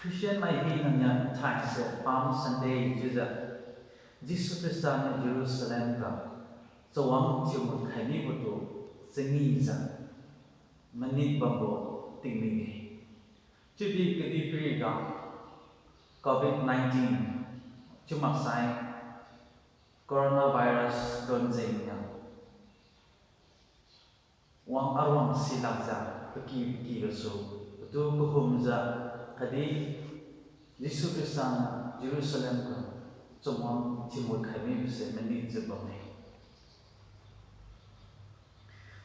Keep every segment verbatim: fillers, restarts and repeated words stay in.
Christian mai hina niu thaise Palm Sunday chiujiu, Jesu Khrista niu Jerusalem ga chawang thiumut khai mibo tu changijiu manit bambo tingmik-e. Chiudi kadihpiriga Covid nineteen chiu maksai coronavirus don jengniu wang aruang silakjiu paky paky gasu, patu kahumjiu, khatdi Jesu Khrista niu Jerusalem ga chawang thiumut khai mibose manitjiu bamme.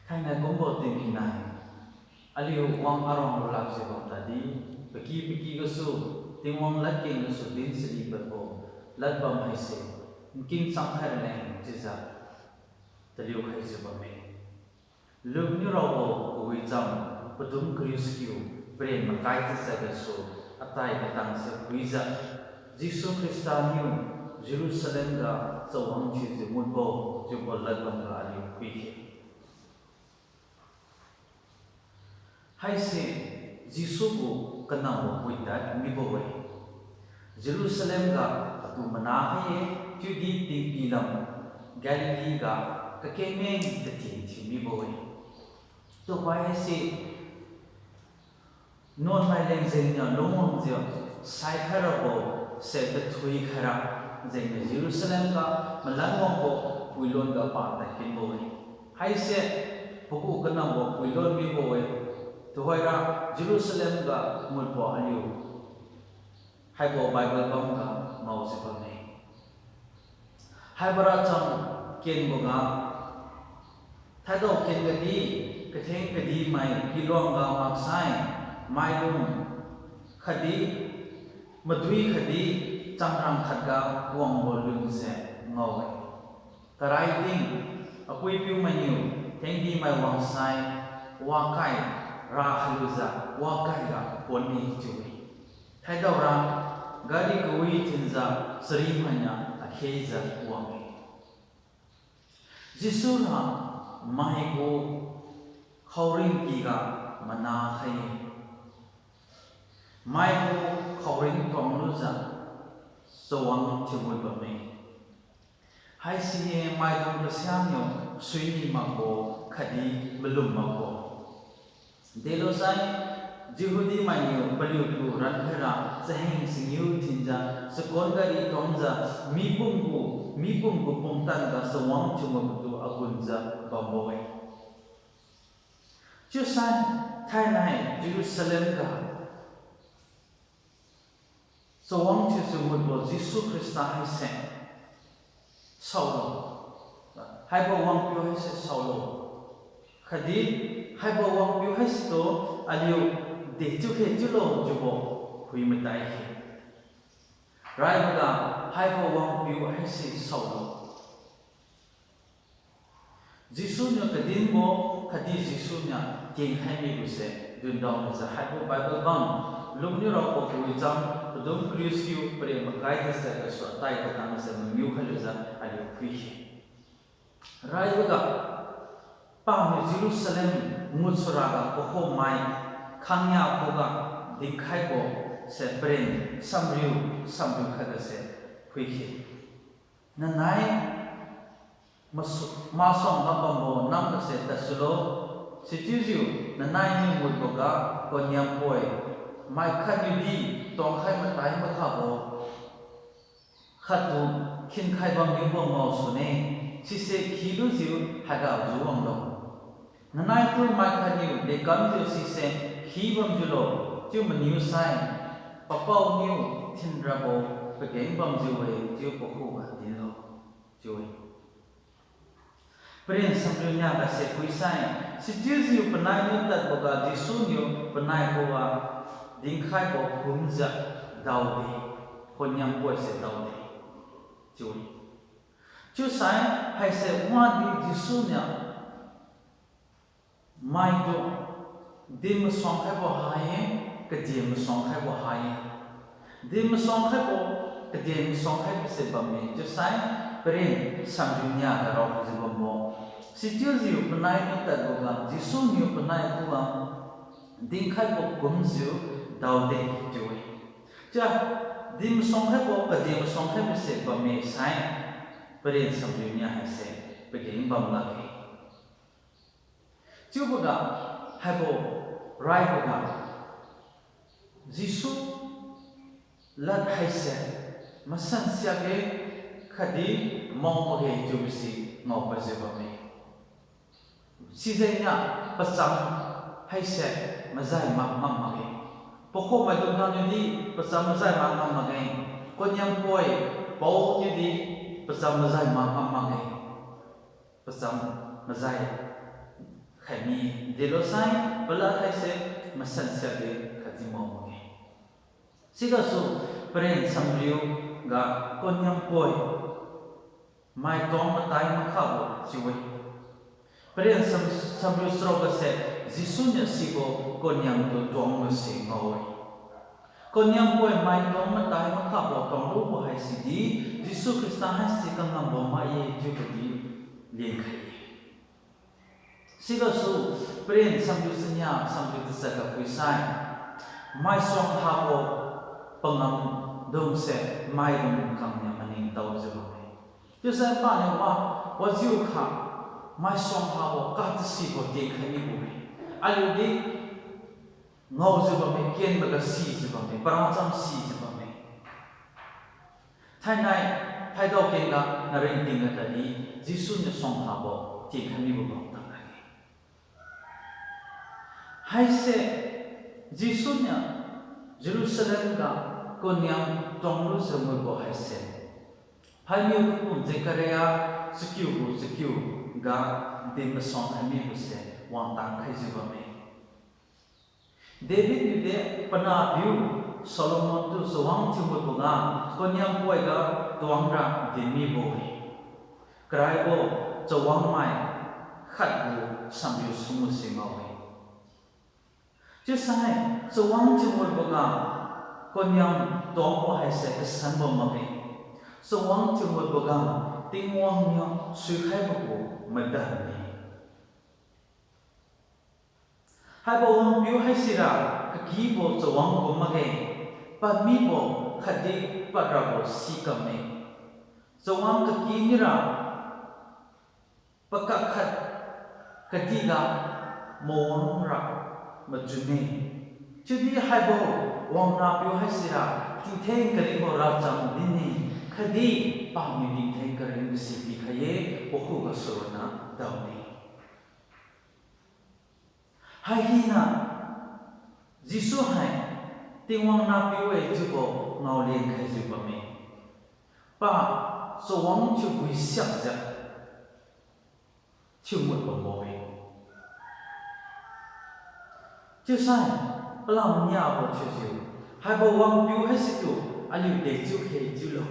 Thainai kumbo tingmik nai, aliu wang aruang lulakjiu bam tadi, paky paky gasu, Tingwang ladkeng gasu din chari padbo lad bam haise, nking chang khai raleng chiujiu taliu khaijiu bamme. Luke niu raobo kawicham padum kariu sakiu, paren makai tachat gasu atai katangse phuijiu, Jesu Khrista niu Jerusalem ga chawang thiujiu mutbo chiubo lad bamga aliu phuikhe. Haise Jesu gu kanambo puitad mibo-e. Jerusalem ga atu mana khai-e, chiudi tingpi lam Galilee ga kakengmeng katien thiu mibo-e. Tuhoi haise nuanmai leng jengniu lungwangjiu, saikhai rabo se tathui khaira jengniu Jerusalem ga malan wangbo puilon ga pa tadkinbo-e. Haise pagu kanambo puilon mibo-e. Tuhoira Jerusalem ga mutbo aliu haibo Bible bamga ngaojiu bamme. Haibora cham kenboga, thaidao ken kadi, katheng kadimai piluangga maksai, maidung khatdi, madui khatdi, changrang khatga wangbo lunse ngao-e. Karaiding, apui-apiu mainiu thengdimai wangsai, wakai rakhailujiu wakaiga pon-e chiu-e. Thaidaora gari kawi thinjiu charimainiu akheijiu wang-e. Jesu ra maigu khaoring kyga mana khai-e. Maigu khaoring tuanglujiu chawang thiumut bamme. Haisi-e maidung kasianiu suini makbo khatdi malum makbo delosai, Jehudi mainiu paliutu rankhaira chaheng singiu thinjiu, chakon gari tuangjiu, mipum gu, mipum gu pumtan ga chawang thiumuttu agunjiu bambo-e. Chiusai thainai Jerusalem ga chawang thiujiu mutbo Jesu Khrista haise saolo, haibo wangpiu haise saolo, khatdi haibo wangpiu haisitu aliu dechiu khe chiulo chiubo phui matai khe. Raiboga haibo wangpiu haise saolo. Jesu niu kadinbo khatdi Jesu niu kengkhai mibose dundao haise haibo Bible bam, Luke niu raobo kawicham padum kariu sakiu paren makai tachat gasu atai katangse mangiu khailujiu aliu phuikhe. Raiboga paniu Jerusalem ngutsuraga pakhommai khangnia khuga dinkhaibo se paren samriu samriu khatgase phuikhe. Nanai masu-, masuangga bambo namgase tadsulo, sichiujiu nanainiu mutboga koniampoi mai khatniudi tuangkhai matai makhabo khattu khinkhai bamniubo ngao sune, sise khilujiu haiga juwanglo. Nanaitu mai khatniu dekamjiu sise khi bamjiulo, chiu maniusai, papaoniu thinrabo pageng bamjiu-e chiu pakhuga dinlo, chiu-e. Paren samriu niagase phuisai, sichiujiu panainiu tadboga Jesu niu panai khuga dinkhaibo kumjiu daode, koniampoise daode, chiu-e. Chiusai haise wadi Jesu niu maitu din masuang khaibo ha-e, kadin masuang khaibo ha-e. Din masuang khaibo, kadin masuang khaibose bamme chiusai, paren samriu niaga raokhaijiu bambo, sichiujiu panainiu tadboga Jesu niu panai khuga dinkhaibo kumjiu daode chiu-e. Chia, din masuang khaibo, kadin masuang khaibo se bamme sai, paren samriu nia haise pageng bam lakge. Chiuboga, haibo raiboga, Jesu lad haise masan siakge khatdi mao makge chiubo si ngao pajiu bamme. Sijengniu pacham haise mazai mak ngam makge. Pakhommaidung kangniudi pacham mazai mak ngam makge. Koniam poi, paoniudi pacham mazai mak ngam makge. Pacham mazai khaimi delo sai, palad haise masan siakge khatdi mao makge. Sigasu paren samriu ga koniam poi, maituang matai makhabo chiu-e. Paren sam-, samriu charuk gase Jesu niu sibo koniam tu tuangbo se ngao-e. Koniam poi maituang matai makhabo tuanglubo haisidi Jesu Khrista haise kangambo mai-e chiubodi lenkhai-e. Sigasu paren samriu chania, samriu tachat ga phuisai, maisuang habo pangamdungse maidung khangniu maningtaojiu bamme. Chiusai paniu wa, wajiukha maisuang habo katasibo tienkhai mibo-e. Aliudi ngaojiu bamme, kenboga sijiu bamme, paracham sijiu bamme. Thainai, thaidao kenga naringtingga tadi, Jesu niu suang habo tienkhai mibo bam tang hai-e. Haise, Jesu niu Jerusalem ga koniam tuanglujiu muibo haise, phaimiu kakum Zechariah chakiu gu chakiu ga din masuang khai mibose wangtang khaijiu bamme. David niu de panahpiu Solomon tu chawang thiumuiboga koniam poiga tuangra din mibo-e. Karaibo chawangmai khatgu samriu sumbo si ngao-e. Chiusai chawang thiumuiboga koniam tuangbo haise kasanbo makge. Chawang thiumuiboga Tingwang niu suikhaibo gu madanne. Haibo wangpiu haisira kakibo chawang kum makge, padmibo khatdi padrabo si kamme. Chawang kaki niura pakak khat kadihga mawangra machunne. Chiudi haibo wangnahpiu haisira tingtheng karingbo racham dinne, khatdi paniu tingtheng karingbo si pikhai-e, pakhuga suronna daone. Hai hina, Jesu hai Tingwang nahpiu-e chiubo ngaolen khaijiu bamme. Pa chawang thiubui siakjiu thiumut bambo-e. Chiusai, palam niabo thiujiu, haibo wangpiu haisitu aliu dechiu khe chiulo.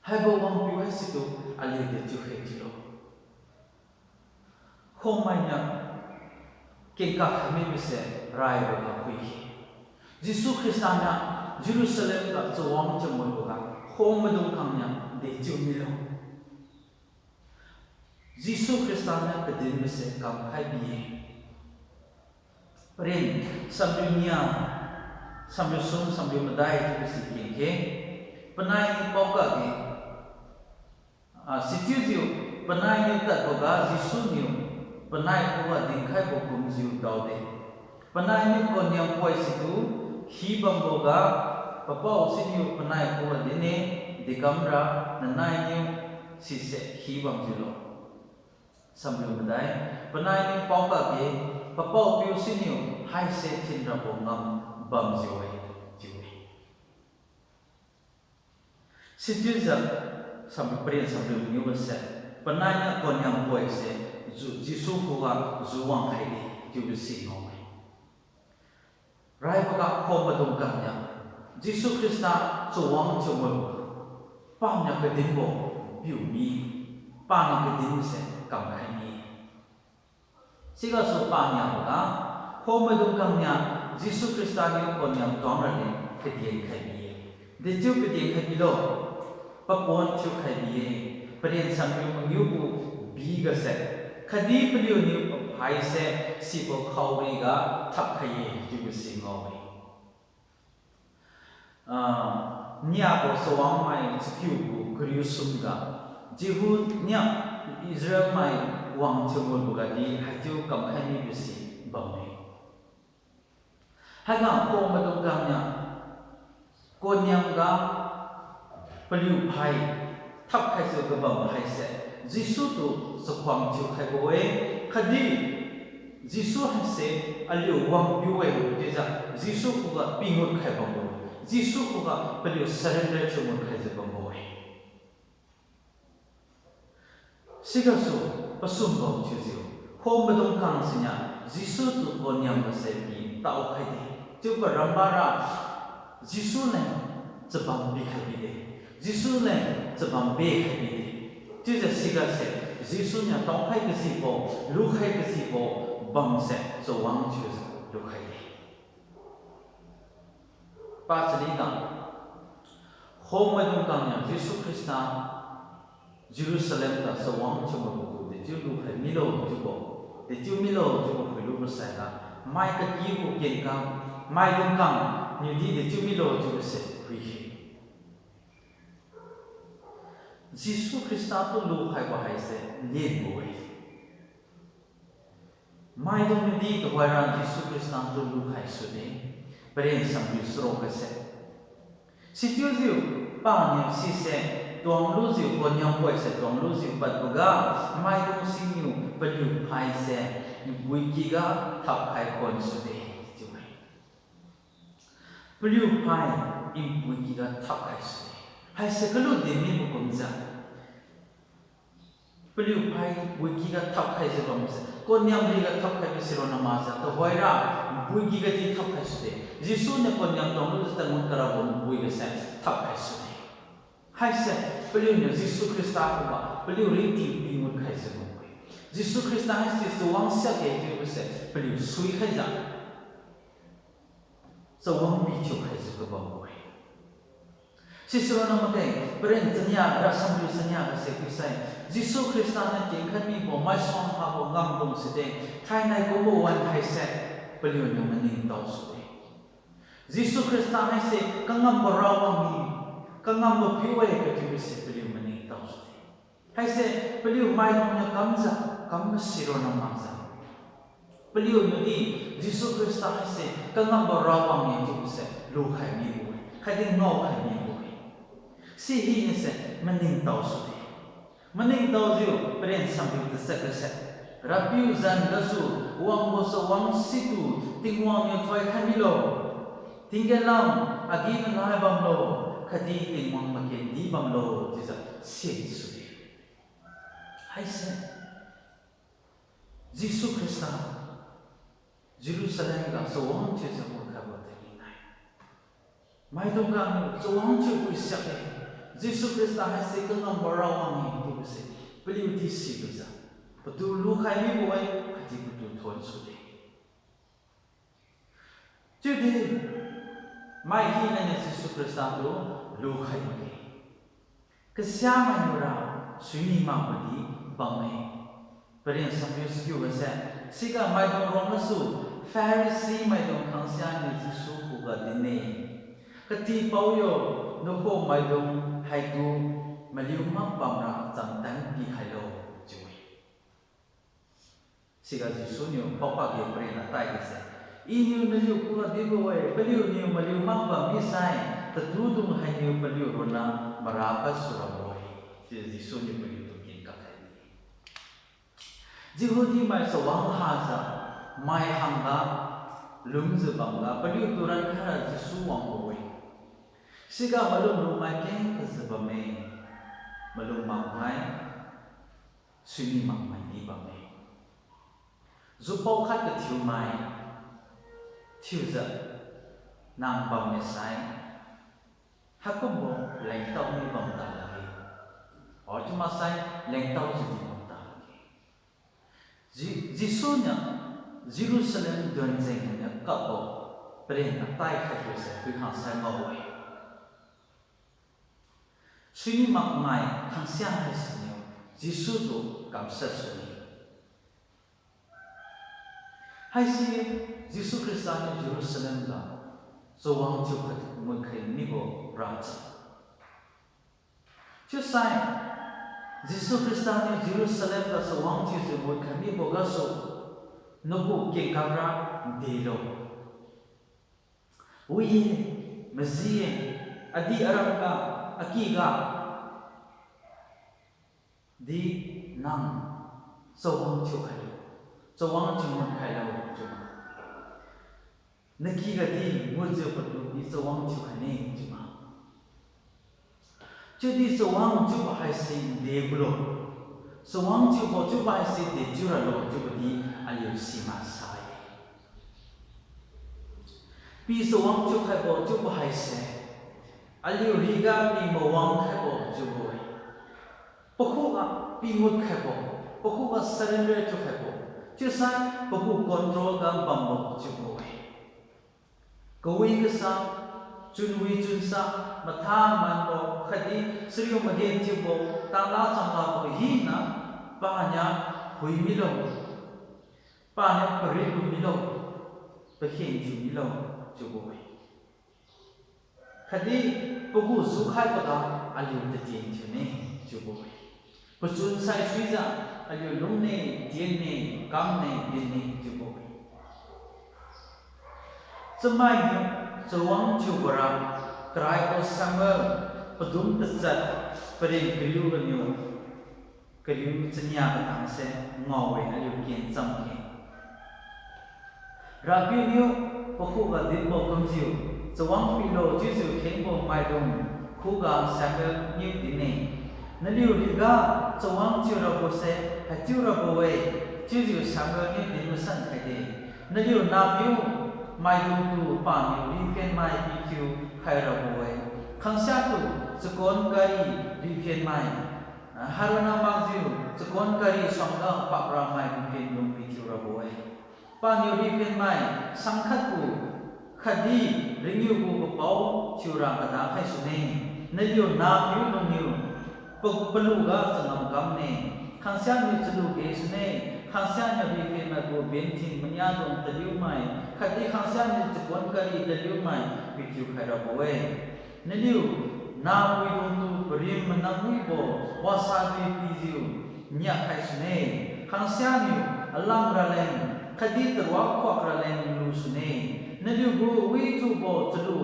Haibo wangpiu haisitu aliu dechiu khe chiulo. Khommainiu kengkak khaimibose raiboga phuikhe. Jesu Khrista niu Jerusalem ga chawang thiumuiboga khommaidung khangniu dechiu milo. Jesu Khrista niu kadinbose kamkhai bi-e. Paren samriu nia, samriu sum, samriu madai chiubo si kengkhe, panainiu paokakge, ah, sichiujiu panainiu tadboga Jesu niu panai khuga dinkhaibo kumjiu daode. Panainiu koniam poi situ khibamboga, papao siniu panai khuga dinne, dekamra nanainiu sise khibamjiulo. Samriu madai, panainiu paokakge, papaopiu siniu haise thinrabo ngam bamjiu-e, chiu-e. Sichiujiu, samriu paren samriu mangiubose, panainiu koniam poise, Ju-, Jesu khuga juwang khaide, chiubo si ngao-e. Raiboga khommaidung khangniu, Jesu Khrista chawang thiumuibo, paniu kadinbo piumi, paniu kadinbose kamkhai mi. Sigasu paniaboga, khommaidung khangniu, Jesu Khrista niu koniam tuang raleng kadien khai bi-e. Dechiu kadien khai bilo, papon thiukhai bi-e, paren samriu mangiu gu bigase, khatdi paliuniu paphaise sibo khaoriga thapkhai-e chiubo si ngao-e. Ah, niabo chawangmai chakiu gu kariu sumga, Jihu niu Israel mai wang thiu mutbo gadi haichiu kamkhai mibo si bamme. Haiga khuamaidung kangniu koniamga paliu phai thapkhaijiu kabam haise, Jesu tu chakhuang thiukhaibo-e, khatdi Jesu haise aliu wangpiu-e chiujiu Jesu khuga pingut khai bambo-e, Jesu khuga paliu surrender thiu mut khaijiu bambo-e. Sigasu pasumbo thiujiu, khuamaidung kang siniu Jesu tu koniambose pi taokhaide. Chiubo rambara Jesu leng chabam pikhai bide. Jesu leng chabam bekhai bide. Chiujiu sigase Jesu niu taokhai kajibo, lukhai kajibo bamse chawang thiujiu lukhaide. Pachaliga, khuamaidung kangniu Jesu Khrista Jerusalem ga chawang thiu mutbo gu dechiu lukhai milo chiubo, dechiu milo chiubo phuilubo saiga, mai kakibo kenkang, maidung kang niudi dechiu milo chiubose phuikhe. Jesu Khrista tu lukhaibo haise lenbo-e. Maidung niudi tuhoira Jesu Khrista tu lukhai sude, paren samriu charuk gase. Sichiujiu paniu sise tuanglujiu, koniam poise tuanglujiu padboga, maidung siniu paliu phaise npuikyga thapkhai khon sude, chiu-e. Paliu phai npuikyga thapkhai sude. Haise kalu din mibo kumjiu, paliu phai npuikyga thapkhaijiu bamse, koniam riga thapkhaibo sironna makjiu tuhoira npuikyga di thapkhai sude. Jesu niu koniam tuanglujiu tangut karabo npui gase thapkhai sude. Haise paliuniu Jesu Khrista khuga paliu ringting pingut khaijiu bambo-e. Jesu Khrista haise chawang siakge chiubose paliu suikhaijiu chawang pithiu khaijiu kabambo-e. Sisironna makge, paren chania, rasamriu chania gase phuisai, Jesu Khrista niu kengkhai mibo maisuang habo ngamdung side, thainai kumbo wan haise paliuniu maningtao sude. Jesu Khrista haise kangambo Rawang-e, kangambo Piu-e kathiubose paliu maningtao sude. Haise paliu maidungniu kamjiu, kam masironna makjiu, paliuniudi Jesu Khrista haise kangambo Rawang-e chiubose lukhai mibo-e, khatdi ngaokhai mibo-e. Sihinase maningtao sude. Maningtaojiu paren samriu tachat gase, Rapiu zan gasu wangbo chawang situ Tingwang niu thoikhai milo. Tinggen lam agi-manai bamlo, khatdi Tingwang makendi bamlo chiujiu sin sude. Haise Jesu Khrista Jerusalem ga chawang thiujiu mutkhaibo tadinai, maidung kang chawang thiu pui siakge, Jesu Khrista haise kangambo Rawang-e chiubose paliudi silujiu, patu lukhai mibo-e, khatdi patu thon sude. Chiudi mai hinaniu Jesu Khrista tu lukhai makge. Kasiamainiura suini makbodi bamme. Paren samriu chakiu gase, siga maidung rongnasu Pharisee maidung khangsianiu Jesu khuga dinne, Katipao yo, nakhu maidung haitu maliu makbamra chamtan pikhailo, chiu-e. Siga Jesu niu paokakge paren atai gase, Iniu naliu khuga dibo-e, paliuniu maliu makbam misai, tatudung hainiu paliu ronna mara pad surabo-e, chiu Jesu niu paliutu kenkak khai-e. Jehudi mai chawang hajiu, mai hangga lumjiu bamga paliutu rankhaira Jesu wangbo-e. Siga malum lungmai kengkhajiu bamme, malum makmai suini makmaidi bamme. Jupao khat kathiumai thiujiu nang bamme sai, haikumbo lengtao mi bam ta lakge. Or chiu maksai lengtaojiu di bam ta lakge. Je-, Jesu niu Jerusalem duan jengniu kapbo paren atai khaibo se phuikhang sai ngao-e. Suini makmai khangsia haisiniu Jesu tu kamshat sune. Haise Jesu Khrista niu Jerusalem ga chawang thiukhai mutkhai mibo racha. Chiusai, Jesu Khrista niu Jerusalem ga chawang thiujiu mutkhai mibo gasu, nagu kengkakra delo. Wi-e, maji-e, adi aram ga, aki ga, di nang chawang thiukhailo, chawang thiu mutkhailo chiu ma. Naky ga di mutjiu patu di chawang thiukhaine chiu ma. Chiudi chawang chiubo haise de gulo. Chawang chiubo chiubo haise de chiu ralo chiubo di aliu sima sa-e. Pi chawang chiukhaibo chiubo haise, aliu riga pi mawang khaibo chiubo-e. Pakhuga pi mutkhaibo, pakhuga surrender thiukhaibo, chiusai pagu control ga bambo chiubo-e. Kawi kasa, chunwi chunsa, matha manbo khatdi chariu magenthiubo, tangla changlabo hina, paniu phui milo, paniu parit lu milo, pakhen thiu milo chiubo-e. Khatdi pagu jukhaiboga aliu tatien thiune chiubo-e. Pachun saisuijiu aliu lungne, tienne, kamne, dinne chiubo-e. Chamainiu chawang thiubora karaibo Samuel padum tachat, pareng kariu ganiu kariu chania katangse ngao-e, aliu ken chamkhe. Rapiu niu pakhuga dinbo kumjiu, chawang pilo chiujiu khengbo maidung khuga Samuel niu dinne. Naliu riga chawang thiurabose haichiu rabo-e, chiujiu Samuel niu din masan khaide. Naliu nahpiu maidungtu paniu riphenmai pithiu khai rabo-e. Khangsiatu chakon kari riphenmai, ah, haruna makjiu chakon kari suangga pakramai riphen lung pithiu rabo-e. Paniu riphenmai sangkhat gu khatdi ringiu gu papao thiura kada khai sune. Naliu nahpiu lungniu pa- paluga changam kamne. Khangsianiu chalu ge sune. Khangsianiu riphenmai gu benthin maniadung taliumai khatdi khangsianiu chakon kari taliumai pithiu khai rabo-e. Naliu nahpuidungtu parim manam wibo wasadi pijiu niakhai sune. Khangsianiu alam raleng khatdi taruak khuak raleng lu sune. Naliu gu withubo chalu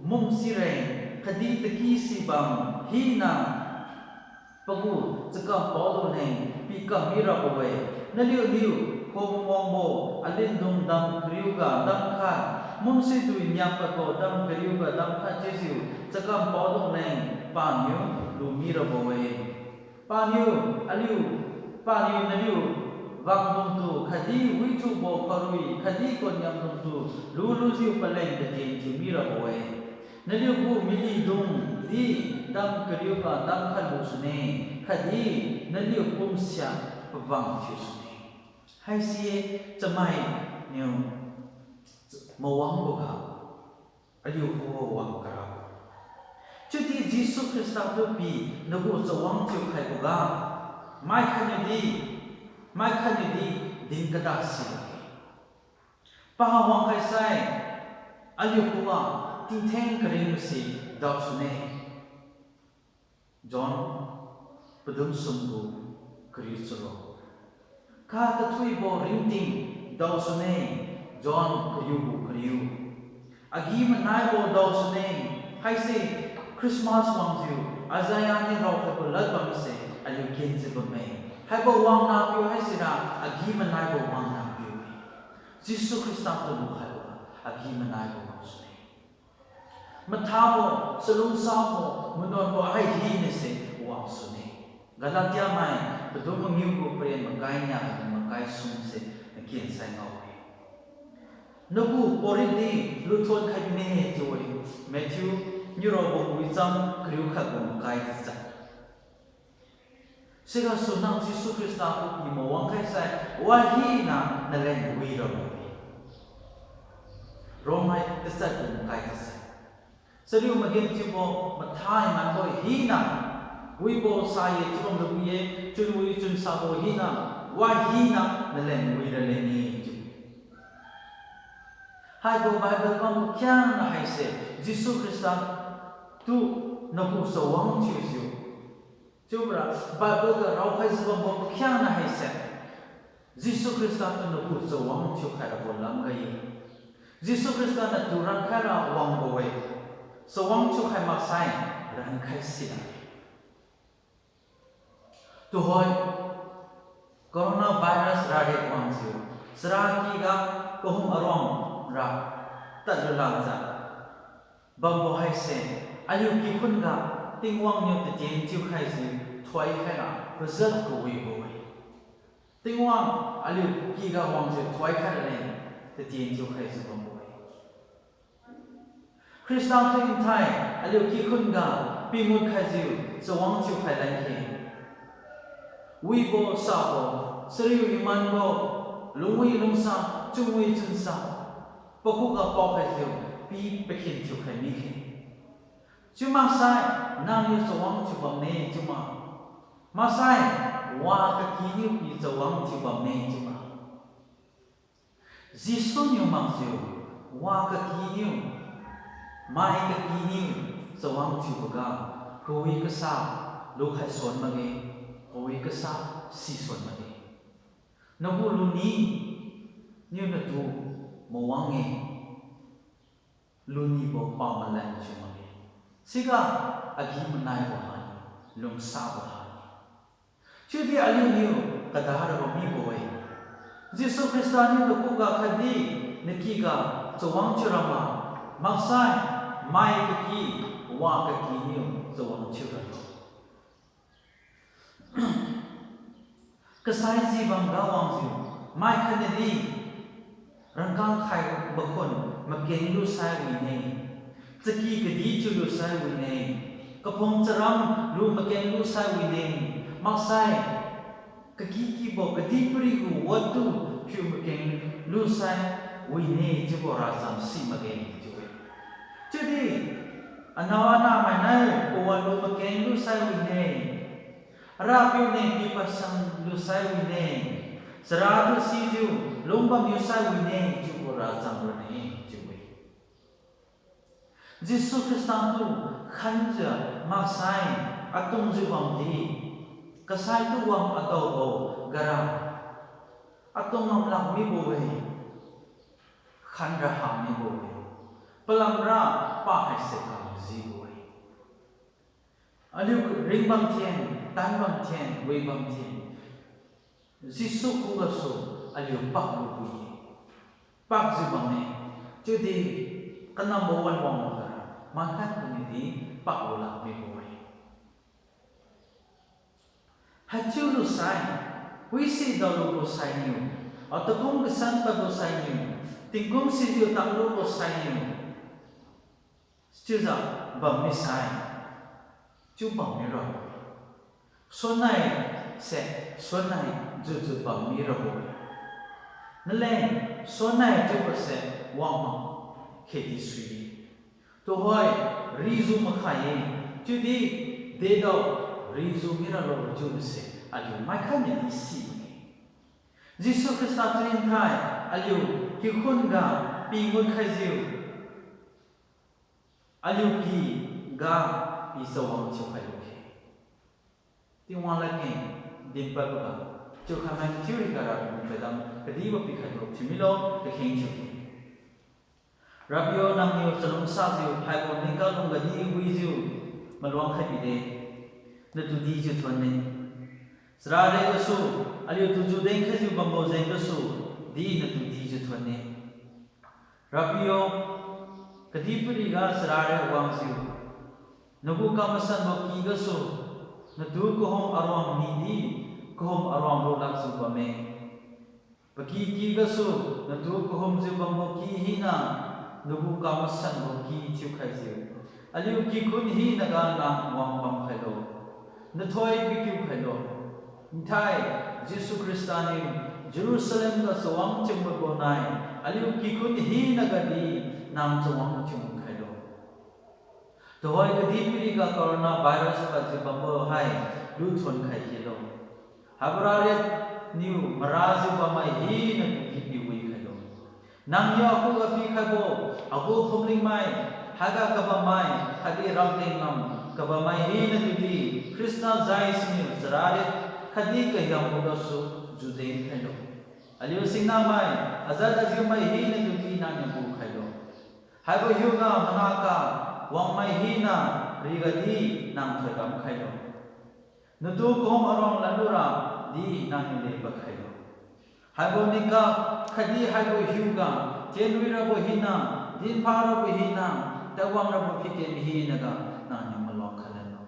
mumsireng khatdi taki sibam hina pagu chakam paodung leng pikam mirabo-e. Naliuniu khomwangbo alindung dam kariuga dam khat, mumsidui niakpadbo dam kariuga dam khat chiujiu chakam paodung leng paniu lu mirabo-e. Paniu aliu, paniu naliu wangdungtu khatdi withubo kharui khatdi koniamdungtu lulujiu paleng tatien thiu mirabo-e. Naliu gu milidung di dam kariuga dam khat lu sune, khatdi naliu pumsia pabang thiu sune. Haisi chamainiu mawangboga aliu khuga wang kara. Chiudi Jesu Khrista tu pi nagu chawang thiukhaiboga, mai khatniudi, mai khatniudi din kada silakge. Paha wangkhaisai, aliu khuga tingtheng karingse daosune. John padum sumgu kariu charuk. Katathuibo ringting daosune, John kariugu kariu. Agi-manaibo daosune, haise Christmas wangjiu Isaiah niu raokhaibo lad bamse aliu kenjiu bamme. Haibo wangnahpiu haisira agi-manaibo wangnahpiu-e. Jesu Khrista tu lukhaibo agi-manaibo wang sune. Mathabo, chalungsabo, manuanbo hai hinase wang sune. Galatia mai padum mangiu gu paren makai nia hadi makai sumse naken sai ngao-e. Nagu porikdi luthon khai bine chiu-e. Matthew niu raobo gu wicham kariu khatgu makai tachat. Sigasu nang Jesu Khrista tu pi mawang khaisai, wahina naleng wi rabo-e. Romai tachat gu makai tachat. Chariu magenthiubo mathai manbo hina, wibo sa-e chiubam luwi-e, chunwi chunsabo hina, wahina naleng wi raleng-e chiu. Haibo Bible bam pakhiangna haise, Jesu Khrista tu nagu chawang thiujiu. Chiubora Bible ga raokhaijiu bambo pakhiangna haise, Jesu Khrista tu nagu chawang thiukhai rabo lamga-e. Jesu Khrista natu rankhaira wangbo-e. Chawang thiukhai maksai rankhai sila-e. Tuhoi, coronavirus rari wangjiu, charaky ga kahum aruang ra tadlu lakjiu bambo haise, aliu kikhun ga Tingwang niu tatien thiukhaijiu thoikhaira pazat kawibo-e. Tingwang aliu kiga wangjiu thoikhai raleng tatien thiukhaijiu bambo-e. Khrista tu nthai aliu kikhun ga pingut khaijiu chawang thiukhai lan-e. Wibo sabo, chariu imanbo, lungwi lungsa, chunwi chunsa, pakhuga paokhaijiu pi pakhin thiukhai mi-e. Chiu maksai, nangniu chawang thiu bamme chiu ma. Maksai, wa kakiniu pi chawang thiu bamme chiu ma. Jesu niu makjiu, wa kakiniu, mai kakiniu chawang thiuboga, kawi kasa lukhai suan makge, kawi kasa si suan makge. Nagu luni niu natu mawang-e. Lunibo pamalan thiu makge. Siga agi-manaibo hai, lungsabo hai. Chiudi aliuniu kadarabo mibo-e. Jesu Khrista niu nakhuga khatdi nakyga chawang thiura ma, maksai mai kaki, wa kakiniu chawang thiuralo. Kasai jibamga wangjiu, mai khatnadi rangkang khaibo khun makeng lusai wine, chaky kadi thiu lusai wine, kaphung charam lu makeng lusai wine, maksai kaky kibo kadihpiri gu wattu phiu makeng lusai wine chiubo racham si makge chiu-e. Chiudi anao anahmai nai pawan lu makeng lusai wine, Arapiu ne pipasang lusai wine, chara tu sijiu lungbam niusai wine chiubo racham rane chiu-e. Jesu Khrista tu khanjiu maksai atungjiu bamdi, kasai tu wang adaobo gara atung ngamlak mibo-e, khanra ha mibo-e, palamra pa haise kamjibo-e. Aliu ringbam thin, tanbam thin, wibam thin, Jesu khugasu aliu paklu wi-e, pakjiu bamme, chiudi kanambo wan wang makga, mankhan khanidi paklu lak mibo-e. Haichiu lusai, huisi daolubo sainiu, atakum kasan padbo sainiu, tingkum sijiu taklubo sainiu, chiujiu bammi sai, chiu bammi rabo-e. Sunnai se, sunnai jujiu bammi rabo-e. Naleng, sunnai chiubose wangmak khedi sui-e. Tuhoi, rijiu makhai-e, chiudi, dedao, rijiu miralo chiubose aliu maikhat nidi si-e. Jesu Khrista tu nthai aliu kikhun ga pi ngut khaijiu, aliu kiga pi chawang thiukhai lukhe. Tingwang ladkeng dinpadboga, chiukhai mai thiu riga Rapiu padam kadibo pikhaibo thiumilo, kakheng thiuke. Rapiu, nangniu chalungsajiu haibo ningkang lungga di wijiu maluang khai bide, natu dijiu thuonne. Charade gasu, aliutu juden khaijiu bambo jeng gasu, di natu dijiu thuonne. Rapiu, kadihpiriga charare wangjiu, nagu kamasanbo ky gasu, natu kahum aruang nidi, kahum aruang lulakjiu bamme. Paky ky gasu, natu kahumjiu bambo ky hina, nagu kamasanbo ky thiukhaijiu, aliu kikhun hinaga nang wang bamkhailo. Nathoi pikiu khailo. Nthai, Jesu Khrista niu Jerusalem ga chawang thiumbo nai, aliu kikhun hinagadi nang chawang thium khailo. Tuhoi kadihpiriga coronavirus padjiu bambo hai luthuon khai khelo. Haibo rariat niu marajiu bammai hina natu di piwi khailo. Nangniu akhuga pikhaibo agu phumlingmai, haiga kabammai khatdi ramteng ngam kabammai hina tudi Khrista jai siniu chararit khatdi kahiangbo gasu juden khailo. Aliu singnamai, ajat ajiumai hina tudi nangniu gukhailo. Haibo hiuga manaka wangmai hina rigadi nang thoidam khailo. Natu kahum aruang lanlura di nangniu le pakhailo. Haibo nikak khatdi haibo hiuga, tienwi rabo hina, dinpha rabo hina, taiwang rabo phiten hinaga nangniu maluang khalanlo.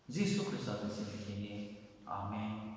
Jesu Khrista gu siniu kine. Amen.